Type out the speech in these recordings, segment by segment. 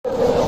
Thank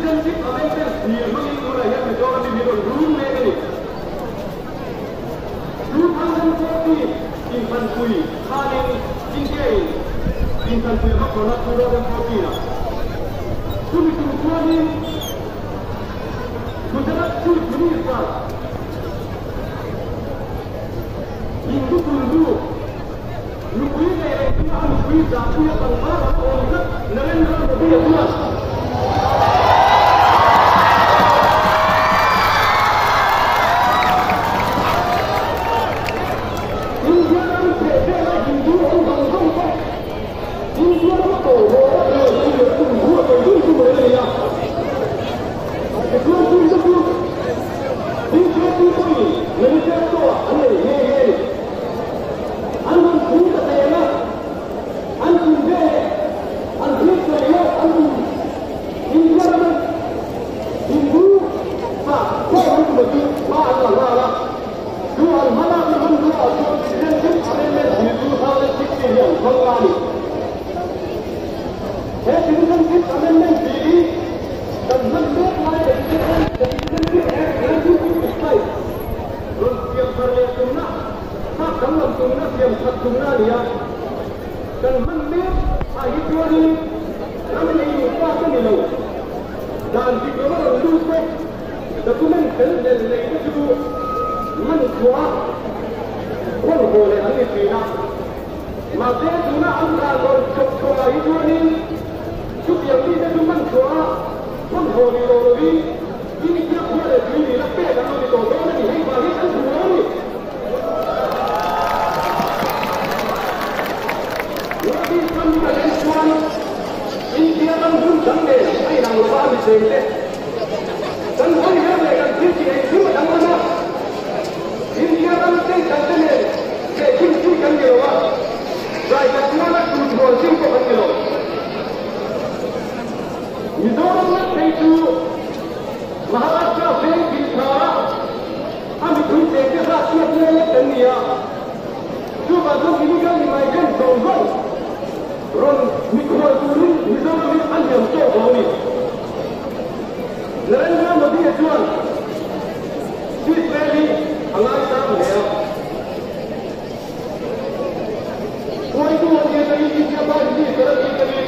Citizenship Amendment Bill hmangin tunah hian Mizoram hi min rawn run mek a ni. 2014 inthlanpui khanin India in inthlanpui a hmachhawn a 2014 ah. Chumi tum chuanin Gujarat Chief Minister Hindu Kundu nupui nei reng chunga a nupui zahpuia pangpar a awm tlat Narendra Modi-a chuan India ram chheh vela Hindu awm zawng zawng te India rama tawlh haw a tur tih leh tum thu a sawi dun dun reng a ni a. Tichuan chungte chu bjp pawhin manifesto-ah an nei nghe nghe a ni. An rawn thung ta zel a, an tum ve leh an thil sawi lawk an tum India rama Hindu sa khawm an tum a chu hma an la nghal a. Chu an hma lakna hmanruaah chuan Citizenship Amendment Bill 2016 hi an hmang a ni. He Citizenship Amendment Bill hi kan hman mek lai the Citizenship Act 1955 rawn siam thar leh tumna, thlak danglam tumna, siam that tumna a ni a. Kan hman mek ah hi chuanin ram nei nupa te ni lo, dan dik lova rawn lut te, document fel hlel nei te chu man chhuah a rawn haw leh an ni thin a. Mahse tuna an dan rawn chawp chhuah ah hi chuanin chutiang mite chu man chhuah a rawn haw ni tawh lovin India khua leh tui nihna pek an lo ni tawh dawn a ni. Hei vang hi kan duh lo a ni. Northeast ram hi kan en chuan India ram hmun dang nen a inang lova a micheng te kan hawi her leh kan thil tih engkim a danglam a. India ram state dang te nen tehkhin chi kan ni lo a, zai khat ruala tut rual chi pawh kan ni lo. Mizoram ngat phei chu Maharashtra veng Bihar-a a mipui chengte zat chiat nge lek kan ni a, chuvang chuan illegal immigrant zawng zawng rawn mikhual turin Mizoram hi a liam tawk lo a ni. Narendra Modi-a chuan Israel hi a ngaisang hle a. Hruaitu a nih atangin India Prime Minister a nih atangin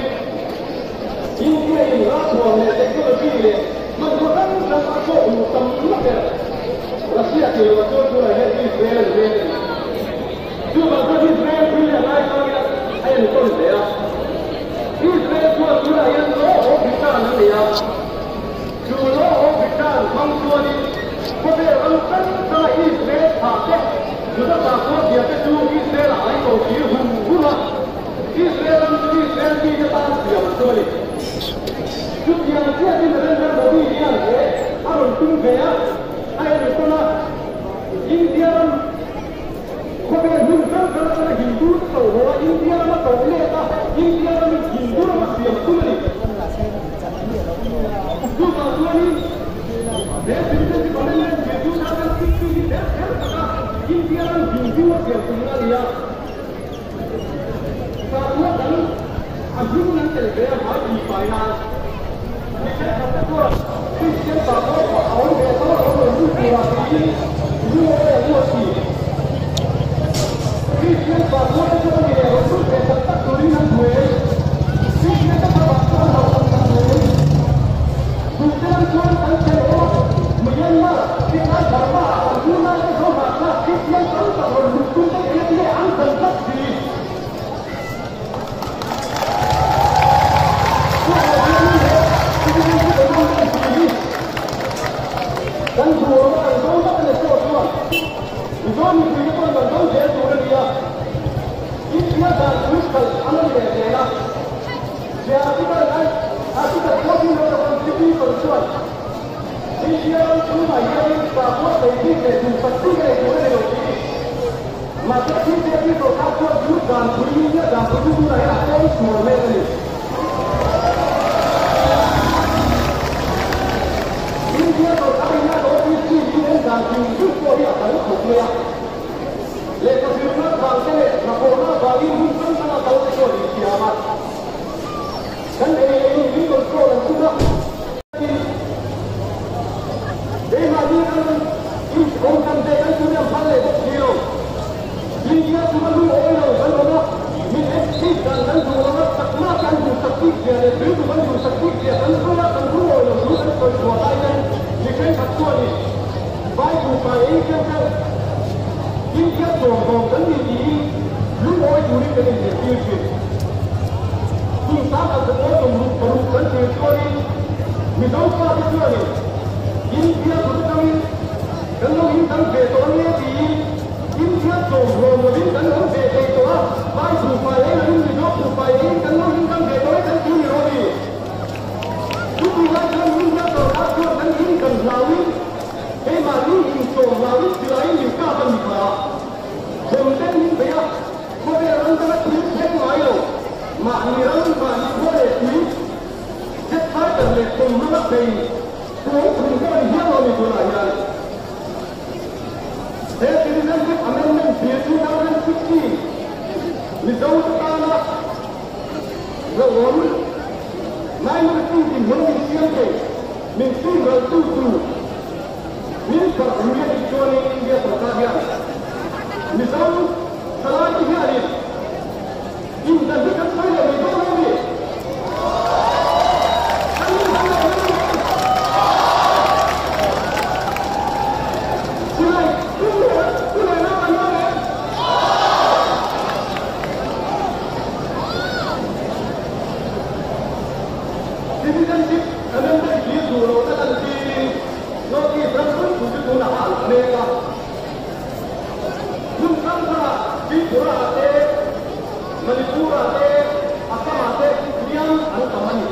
India in ralthuam leh technology leh hmanrua hrang hrang a chawk luh tam na ber Russia tih loh ah chuan tunah hian Israel a ni mek a ni. Chuvang chuan Israel thil hi a ngaisangin a enkawl hle a. Israel chuan tunah hian law of return an nei a. Chu law of return hmang chuanin khawvel ram hrang hranga Israel thah te, Juda sakhaw zia te chu Israel ah an ko kir hum hum a. Israel ram chu Israel mite tan siam chu a ni. Chutiang chiahin Narendra Modi hian he a rawn tum ve a, a enkawl a. India ram khawvel hmun hrang hrang atanga Hindu te ko haw a, India rama ko let a, India ramin Hindu rama siam tum a ni. Chuvang chuanin he Citizenship Amendment Bill 2016 hi ber kher taka India ram Hindu a siam tumna a ni a. Sakhua dang a hming an tel ve a hmai tihfai nan mi thenkhat te chuan Kristian sakhua pawh a awm ve tho a lo rawn lut tur a tiin lungawi an ruat thin. Kristian sakhua te chu a ni leh rawn lut ve tak tak turin an hmu em? Kristian te thlavah chu an hauh tak tak hmu em? Duhte lam chuan kan thlen awm a, Myanmar, Vietnam, Burma ah kan unau te zo hnahthlak Kristian tam tak rawn lut tum te hian nge an dan tlat si? Chuvang hianin he citizenship amendment bill hi kan duh lo a, kan do tak a ni pawh chuan Mizo mipui te pawhin kan do zel tur a ni a, India dan puihkhalh an la ni leh zel a. He article ai article 14 of the Constitution chuan India ram chhungah hianin sakhua thei bik leh duhsak bik a nei tur a ni lo tih mahse BJP sorkar chuan chu dan pui India dan pui chu tunah hian a tawng sual mek a ni. India sorkar in a office chief hi en dan hrim hrim pawh hi a dang khawp mai a. Lehkha zirna vang te leh hnathawhna avangin hun hrang hranga kal te chuan inthiam a, kan ei leh in min control an tum a. India ten India sawmhlawm kan ni tiin lungawi turin kan inzirtir thin. Kum 1166 kan thlir chuanin Mizo fate chuanin India kut atangin kan lo indang ve tawh ange tiin India sawmhlawm lovin kan awm ve thei tawh a, Vai buhfai ei lovin Mizo buhfai eiin kan lo indang ve tawh e kan ti ni rawh ni. Chutih lai chuan India sorkar chuan kan indan hlauin keimahni insawm hlauin silaiin min kap a ni kha. Thawmten min bei a, khawvel ram danga thil thleng ngai lo, mahni ram, mahni khua leh tui, jet fighter leh thawmhmanga bei tuang thung pawh a ni hial lo a ni tunah hian. He Citizenship Amendment Bill 2016 Mizo te tana hlauhawm minority dinhmun min siam thei, min chhungraltu tur min barh lui a nih chuanin India sorkar hian Mizo thalaite hianin indan hi kan sawi leh mai dawn lo ni. Kan indan leh mai dawn lo. Silai tum leh tu leh na kan dawn em? Citizenship Amendment Bill duh lohna lan tirin North East ram pumpu chu tunah a alh mek a. Hmun hrang hrangah Tripura-ah te, Manipur-ah te, Assam-ah te hliam an tam a ni.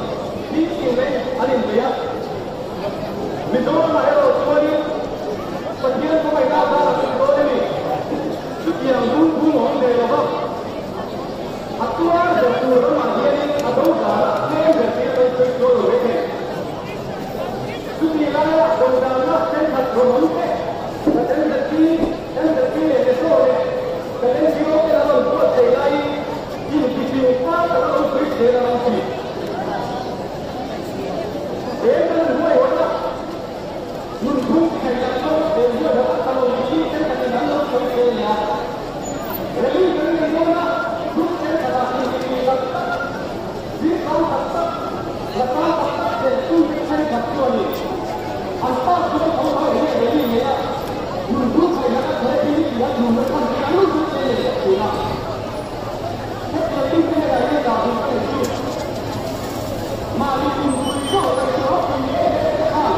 Thiltih mai an inbei a. Mizoramah erawh chuanin Pathian hmangaihna zarah kan dawn a ni. Chutiang lungphung a awm ve lo va. A tuar ber tur ramah hianin a do danah tlem ber te a lo sawi sual lo ve thei. Chutih laia do danna thenkhat rawn awm te, kan NZP, NZP leh NESO leh kan NGO ten an rawn buatsaih laiin intifing fal tak a lo sawi zel a lo ti. He kan inhuaihawt a, nunphung theih tak zawng he huaihawt a tha lo tih thenkhatin an lo sawi zel nia. Rally kan nei dawn a, group thenkhatah intifing tak tak, zirkang tak tak, latang tak tak leh tute thenkhat chu a ni. An pass chu tho tho enge rally nei a, nunphung theih tak a tha e tih hi a hnun a chhan chu an lo sawi zel leh bawk thin a. Hetiang tute hnenah hian dah duh ka nei chu. Mahni inpui chauh kan chu ropui em em te khan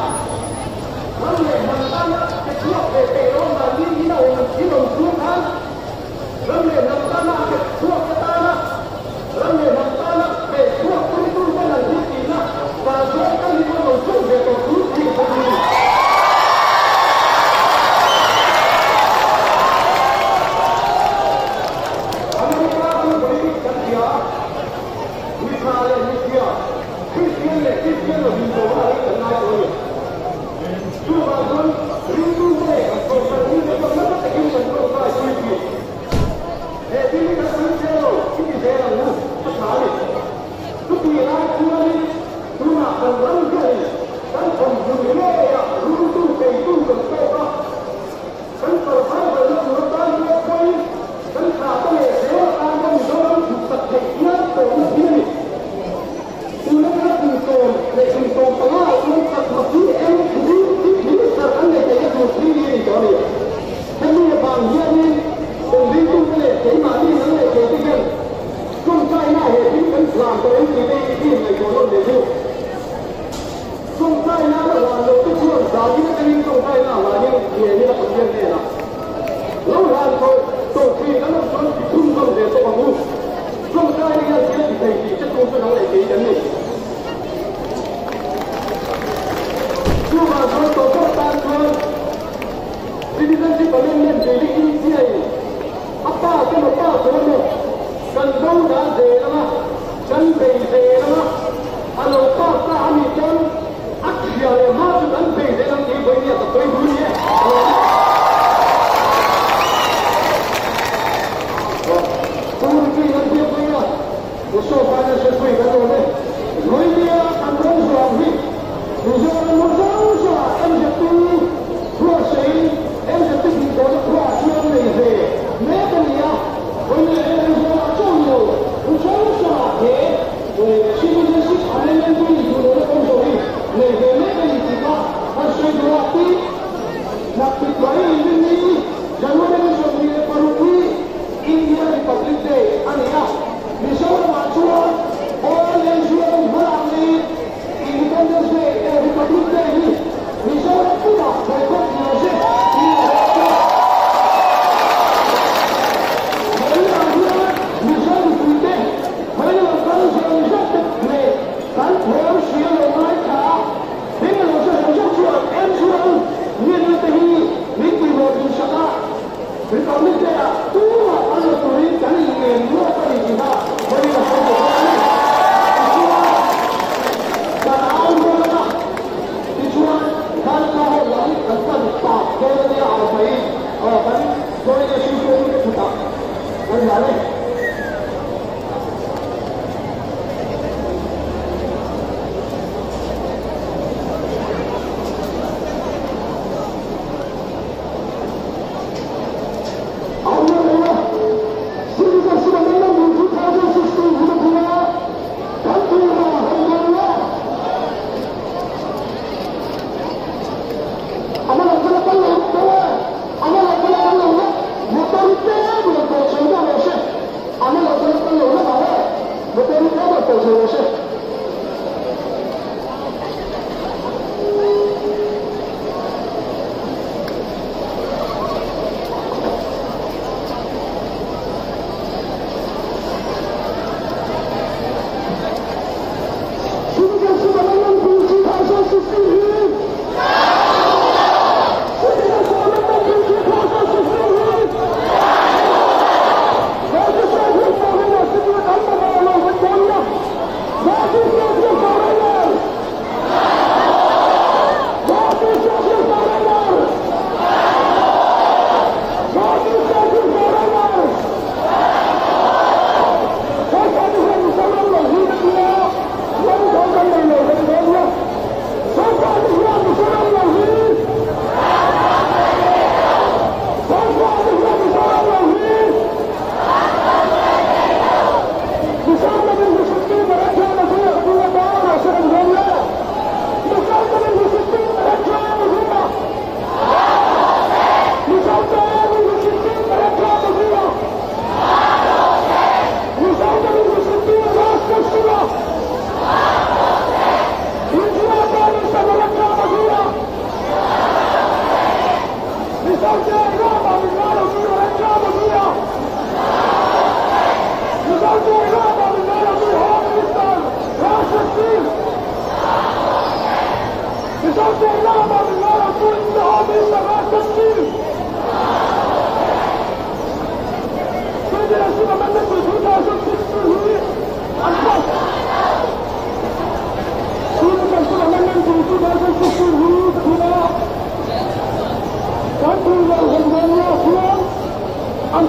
ram leh hnam tana ke chhuak ve peih lo mahni in a awm in awm chung khan ram leh hnam tana ke chhuak te tana ram leh hnam tana ke chhuak tum tu ten an thil tihna van zawng kan hi chuan lo chhuak ve tawh tur tih ka sawi a ni. America ram politics kan hria a. Mithla leh mithia, Kristian leh Kristian lo inzawhna hi kan ngai tawh a ni. Chuvang chuan ringtute leh Kohhran mite chuan nasa takin kan tawngtai pui thin. He thil hi kan sawi zel lo, i ti zel ang u, a tha a ni. Chutih lai chuanin tunah kan ram hianin kan thawmhmun ngeiah rultu beitu kan tawk a. Kan survival-na tur atan pawh pawi kan thla te leh zel atan pawh Mizoram chhuksak theih hial tawhna hi a ni. Tuna atanga kum 15 ah chuan chakma CM Chief Minister kan neih theihna tur thil hi a ni tawh a ni. Hemi avang hianin Kawngdingtute leh keimahni nang leh keite hian tawngtaina he thil kan hlan tawh em tih te hi i inngaihtuah nawn leh chu. Tawngtaina la hlan lo te chuan zalin atangin tawngtaina hlanin lian ila Pathian hnenah lo hlan tawh tawh thin kan awm chuan ti chhunzawm ve tawh ang u. Tawngtaina hian thil ti thei tih che tu chu nang leh kei kan ni. Chuvang chuan tawh pawh tan chuan Citizenship Amendment Bill hi India-in a pa te maw pa tawh emaw kan do dan zel anga kan bei zel anga a lo pass ta a nih chuan a thia leh hma chu kan bei zel ang tih vawinia ka sawi hun hi e. An